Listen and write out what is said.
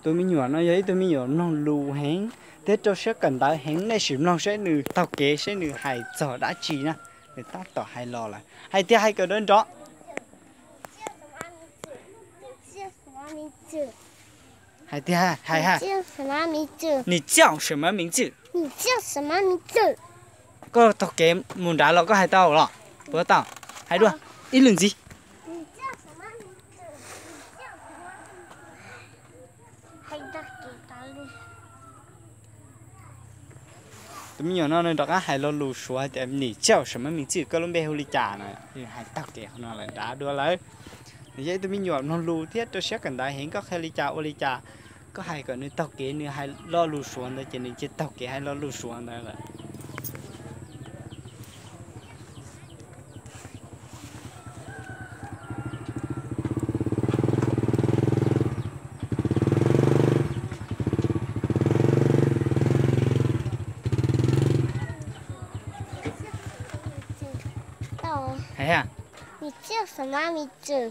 Tus me nyuam no yog ib tug me nyuam mloog lus heev thiab rau siab kawm ntawv heev, nej sim mloog saib nws taug kev saib nws hais txog dab tsi na. Nws tab tom hais los lawm, hais tias hais kom nrov nrov. Hais tias hais ha, 你叫什么名字? 你叫什么名字? 你叫什么名字? Koj taug kev mus nrad los koj hais tau los? Puas tau? Hais dua ib lwm ntxiv. Tus me nyuam no nws rov qab hais lo lus Suav hais tias 你叫什么名字? Koj lub npe hu li cas no. Hais taug kev qhov no lawm nrad dua lawm. Nws yog ib tug me nyuam mloog lus thiab rau siab kawm ntawv heev, koj qhia li cas ua li cas, koj hais kom nws taug kev, nws hais lo lus Suav ntawd ces nws cia taug kev hais lo lus Suav ntawd lawm. Hais ha, 你叫什么名字?